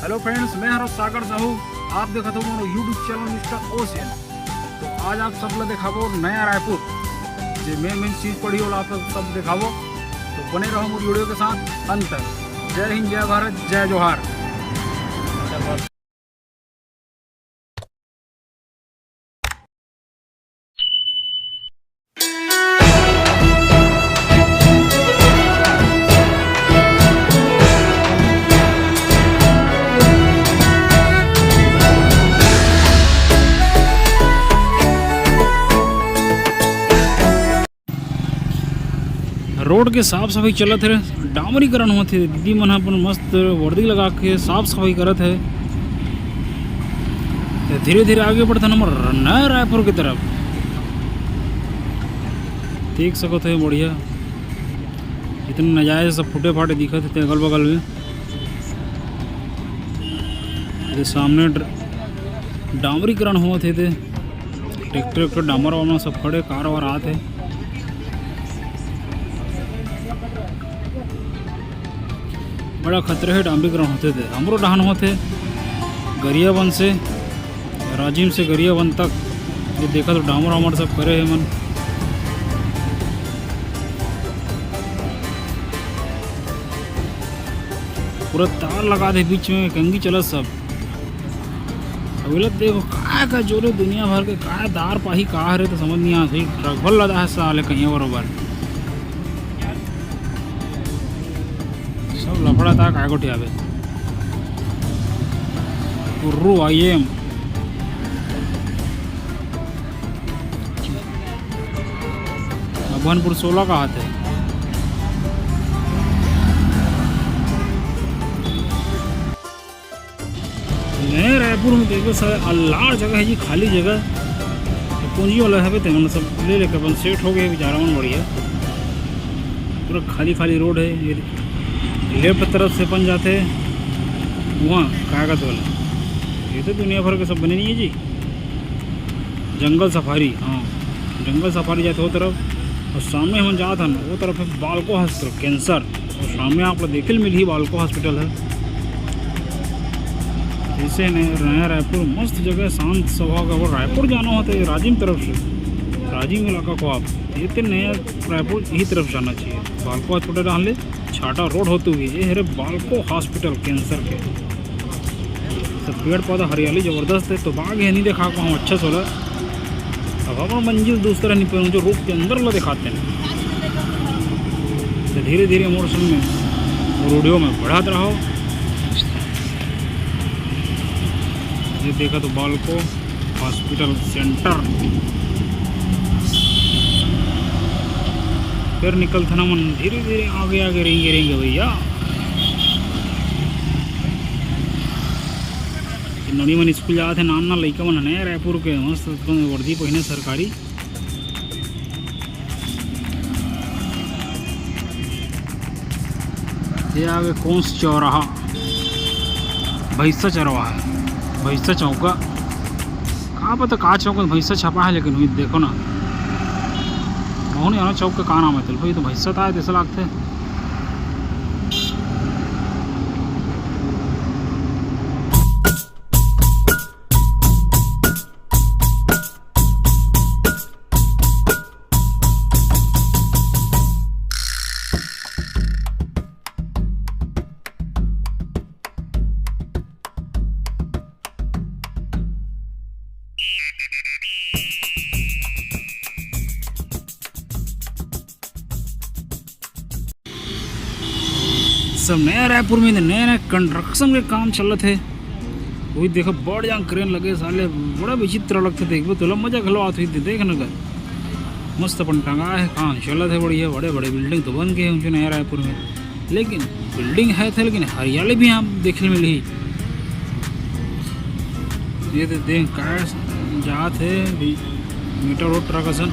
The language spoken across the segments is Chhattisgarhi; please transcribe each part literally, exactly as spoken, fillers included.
Hello friends, मैं हरो सागर साहू। आप देखत हो मोर YouTube channel Mister Ocean। तो आज आप सब ला देखाबो नया रायपुर, जे main main चीज पड़ी होला आप सब देखाबो। तो बने रहो मोर video के साथ अंत तक। जय हिंद, जय भारत, जय जोहार। रोड के साफ सफाई चलत हे, डामरीकरण होत हे। दीदी मन ह अपन मस्त वर्दी लगा के साफ सफाई करत हे। तो धीरे धीरे आगे बढ़त हन हमर नया रायपुर की तरफ। देख सकत हो बढ़िया, इतना नजारे सब फूटे फाटे दिखत हे अगल बगल में। ये सामने डामरीकरण होत हे ते ट्रैक्टर वैक्टर डामर वामर सब खड़े, कार वार आत हे। बड़ा खतरे हे डामरीकरण होते ते। हमरो डहान होते गरियाबंद से, राजिम से गरियाबंद तक। ये देखा तो डामर वामर सब करे हे मन। पूरा तार लगा दे बीच में, कंगी चलत सब। अबेला देखो काय का जोरे दुनिया भर के काय दार पाही का हरे तो समझ नहीं आत। ट्रक भर लदा है साले कहीं बरोबर। सब लफड़ा था काय गोठियाबे। उर्रू आई एम। भगवानपुर सोलह का हाथ है। नया रायपुर में देखो सर, अल्लाड़ जगह है जी, खाली जगह। पूंजी वाला है, तेमन सब ले लेके अपन सेट हो गए बेचारा मन, बढ़िया। पूरा खाली खाली रोड है। ये लेफ्ट तरफ से अपन जाते हैं वहाँ कागज वाला। ये तो दुनिया भर के सब बने नहीं है जी। जंगल सफारी, हाँ, जंगल सफारी जाते वो तरफ। और सामने हम जात हन वो तरफ है बालको हॉस्पिटल कैंसर। और सामने आप लोग देखे मिलही बालको हॉस्पिटल है। जैसे नया, नया रायपुर मस्त जगह, शांत स्वभाव का। अगर रायपुर जाना हो तो ये राजिम तरफ से, राजिम इलाका को आप, ये तो नया रायपुर यही तरफ जाना चाहिए। बालको हॉस्पिटल डाल ले, छाटा रोड होते हुए ये हरे बालको हॉस्पिटल कैंसर के। सब पेड़ पौधा हरियाली जबरदस्त है। तो बाग है नहीं देखा को हम अच्छा सोला। अब अपन मंजिल दूसरा नहीं पहुँचो, रोड के अंदर ला दिखाते हैं। तो धीरे धीरे मोर संग में रोडियो में बढ़ात रहो। ये देखा तो बालको हॉस्पिटल सेंटर। फिर निकलथन हमन धीरे धीरे आगे आगे, रेंगे रेंगे भैया। नोनी मन स्कूल जात हे, नान नान लइका मन नया रायपुर के मस्त अपन वर्दी पहिने सरकारी। ये आगे कौन सा चौराहा? भैंसा चरवाहा है, भैंसा चौका। का पता का चौक में भैंसा छपा है, लेकिन हुई देखो ना, बहुत ही आना चौक का का नाम है? तो भाई, तो भैंसा था, जैसा लगता है। सब नया रायपुर में नया नया कंस्ट्रक्शन के काम चलत हे। वही देखो, बड़ जान क्रेन लगे साले, बड़ा विचित्र लगथे। देखबे तोला मजा घलो आत होही, देख न कर, मस्त अपन टंगा हे, काम चलत हे बढ़िया। बड़े बड़े बिल्डिंग तो बन गए हैं नया रायपुर में, लेकिन बिल्डिंग है थे, लेकिन हरियाली भी यहाँ देखने मिली। ये तो देख का जात हे भी मीटर रोड ट्रक असन।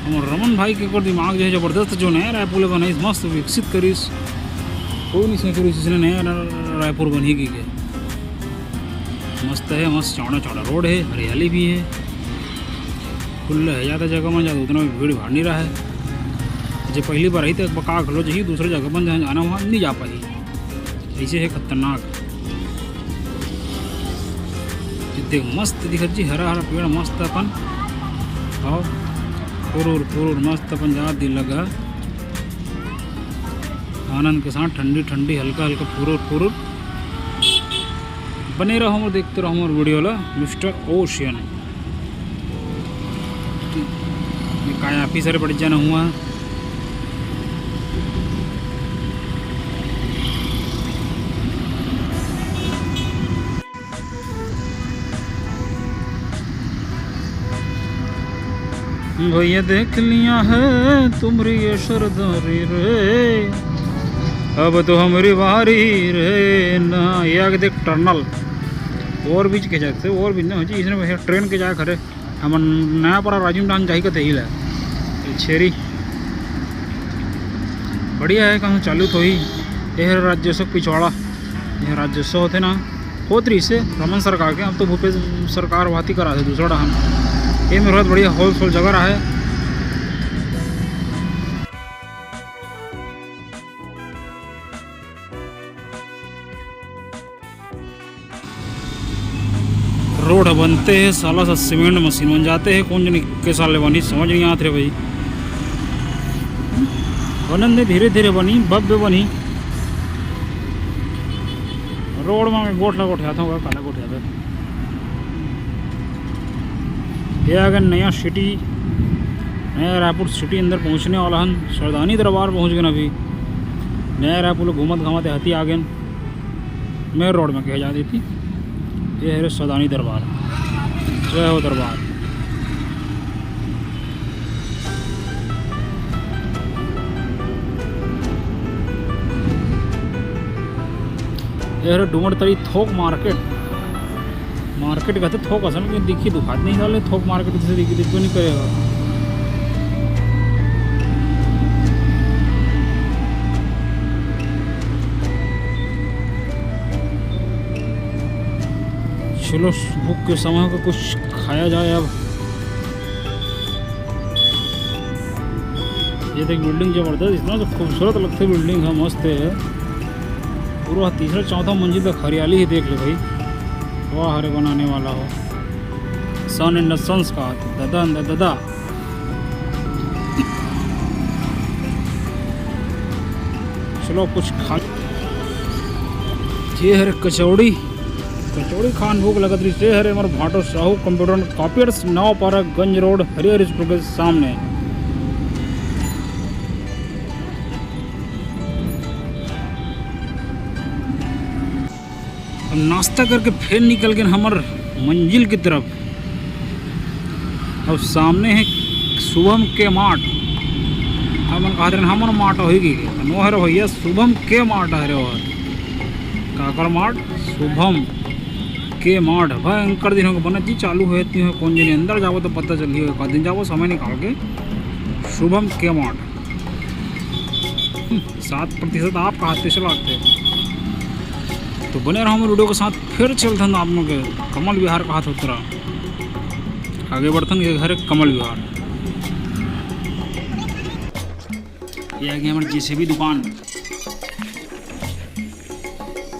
हमर रमन भाई के ओकर दिमाग जो है जबरदस्त, जो नया रायपुर ले बनाइस, मस्त विकसित करिस। कोई नहीं सोचे रहिस इसने नया रा-, रायपुर बनही कहिके। मस्त है, मस्त चौड़ा चौड़ा रोड है, हरियाली भी है, खुला है, ज़्यादा जगह में ज़्यादा उतना भी भीड़ भाड़ नहीं रहा है। जे पहली बार आई तो एक बका खलो जही दूसरे जगह पर जहाँ जाना वहाँ नहीं जा पाई। ऐसे है खतरनाक। ये देख, मस्त दिखत जी, हरा हरा पेड़ मस्त अपन। और फुरुर फुरुर मस्त अपन जात दिल लगा। आनंद के साथ ठंडी ठंडी, हल्का हल्का फुरुर फुरुर। बने रहो और देखते रहो हमारे वीडियो ला, मिस्टर ओशियन। ये काय ऑफिसर बड़ जाना हुआ। भैया देख लिया है तुम्हारी ये सरदारी रे, अब तो हमारी बारी रे ना। ये आगे देख टनल, ओवर ब्रिज के जाते, ओवर ब्रिज ना हो जी, इसने भैया ट्रेन के जाए खड़े। हमन नया पारा राजिम डांग जाही कते ही ला। ये छेरी बढ़िया है, कहूँ चालू तो ही। ये है राज्योत्सव पिछवाड़ा, ये राज्योत्सव होते ना, होत रहिसे रमन सरकार के, अब तो भूपेश सरकार वाती करा थे दूसरा डहान। ये में बहुत बढ़िया होलसेल जगह रहा है। रोड बनते हे, साला सा सीमेंट मशीन बन जाते हे, कौन जनी के साले बनी, समझ नहीं आत रे भाई। बनन दे, धीरे धीरे बनी, भव्य बनी। रोड में गोठला गोठियात होगा, काला गोठियात। ये आ गए नया सिटी, नया रायपुर सिटी अंदर पहुंचने वाला हन। सरदानी दरबार पहुंच गए अभी। नया रायपुर घूमत घामत हती आ गए। मेन रोड में कहे जा देती। ये है रे सौदानी दरबार, जय हो दरबार। ये है रे डूमरतरी थोक मार्केट। मार्केट कहते थोक असल में दिखी दुखात नहीं साले, थोक मार्केट से दिखी दिखो नहीं करेगा। चलो, भूख के समय को कुछ खाया जाए अब। ये देख, बिल्डिंग जबरदस्त, इतना तो खूबसूरत लगते बिल्डिंग है, मस्त है। पूरा तीसरा चौथा मंजिल तक हरियाली ही देख ले भाई। वाह, हरे बनाने वाला हो। सन एंड सन्स का दादा, दादा। चलो, कुछ खा। ये हरे कचौड़ी, कचौड़ी खान भूख लगत रही। ये हरे हमर भाटो साहू कंप्यूटर कॉपीज, नवापारा गंज रोड, हरिहर स्कूल के सामने। अब नाश्ता करके फिर निकल गए हमर मंजिल की तरफ। अब सामने है शुभम के मार्ट। हमन कहत रहन हमर मार्ट होई गे, नो हरे भैया, शुभम के मार्ट हरे। और काकर मार्ट? शुभम के मार्ट। भयंकर दिन हो गए बनत जी, चालू होए ती हो, कौन जनी अंदर जाबो तो पता चली हो, एक दिन जाबो समय निकाल के शुभम के मार्ट। सात प्रतिशत आप कहाते चलाते। तो बने रहो हमर वीडियो के साथ, फिर चलथन आप लोग के कमल विहार कहात होत रहा। आगे बढ़थन, ये घर है कमल विहार। ये आ गया हमारे जेसीबी दुकान।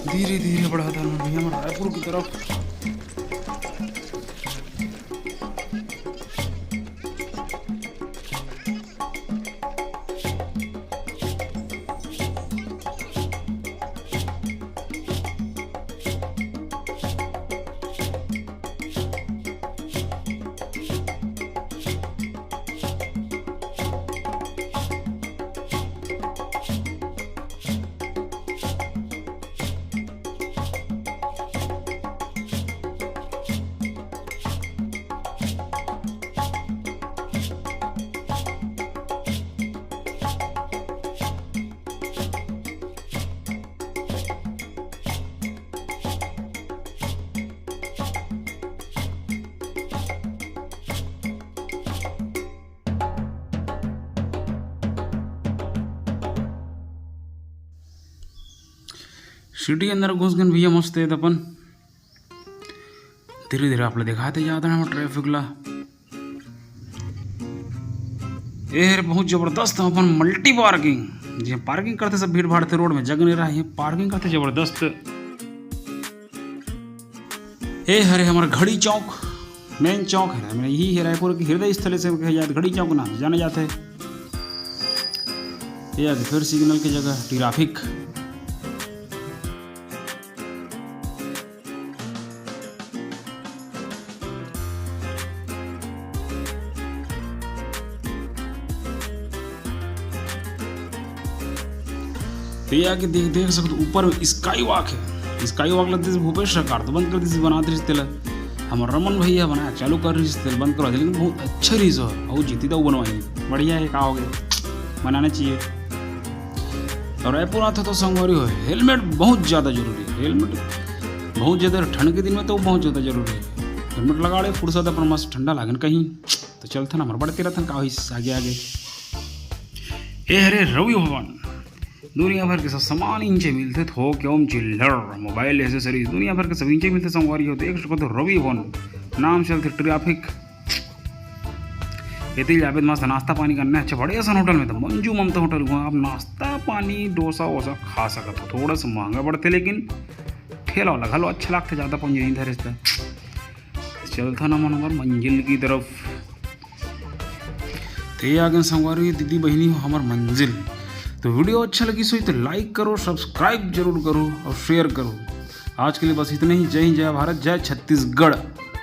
धीरे धीरे बढ़ाता हूँ भैया, हमारे रायपुर की तरफ। सिटी अंदर घुस गन भैया, मस्त है अपन। धीरे धीरे आप लोग दिखाते जाते हैं ट्रैफिक ला। ए हरे बहुत जबरदस्त अपन मल्टी पार्किंग। जी, पार्किंग करथे सब भीड़ भाड़ थे, रोड में जगह नहीं रहा, ये पार्किंग करथे जबरदस्त। ए हरे हमर घड़ी चौक, मेन चौक है, मैंने यही है रायपुर के हृदय स्थल से कहे जाते, घड़ी चौक नाम जाने जाते हैं। ये आगे फिर सिग्नल की जगह ट्रैफिक। तो ये आके देख, देख सकते हो, ऊपर में स्काई वॉक है। स्काई वॉक लगते भूपेश सरकार तो बंद कर दी, बना रही तेला। हमारे रमन भैया बनाया, चालू कर रही तेल बंद करवा दे, लेकिन बहुत अच्छा रही हो। और जीती तो बनवाई, बढ़िया है, का हो गया, बनाना चाहिए। और रायपुर आता तो संगवारी हो, हेलमेट बहुत ज़्यादा जरूरी है। हेलमेट बहुत ज़्यादा, ठंड के दिन में तो बहुत ज़्यादा जरूरी है। हेलमेट लगा ले, फुर्सत अपन मस्त ठंडा लागन कहीं। तो चलथन, हमर बढ़ते रहथन, का होइस आगे आगे। ए हरे रवि भवन, दुनिया भर के सब सामान इंचे मिलथे, थोक एवं चिल्लर, मोबाइल एसेसरीज, दुनिया भर के सब इंचे मिलथे। संगवारी हो, देख सकत हो रवि भवन, नाम चलथे ट्रैफिक। एती जाबे त मस्त नाश्ता पानी करना है। अच्छा, बड़े असन होटल में तो मंजू ममता होटल हुआ, आप नाश्ता पानी, डोसा वोसा खा सकत हो। थोड़ा सा महंगा पड़थे, लेकिन ठेला वाला घलो अच्छा लागथे, ज़्यादा पंजरी धरे से। चलथन हमन हमर मंजिल की तरफ। ते आगे संगवारी, दीदी बहिनी हो हमर मंजिल। तो वीडियो अच्छा लगी सोई तो लाइक करो, सब्सक्राइब जरूर करो और शेयर करो। आज के लिए बस इतना ही। जय हिंद, जय भारत, जय छत्तीसगढ़।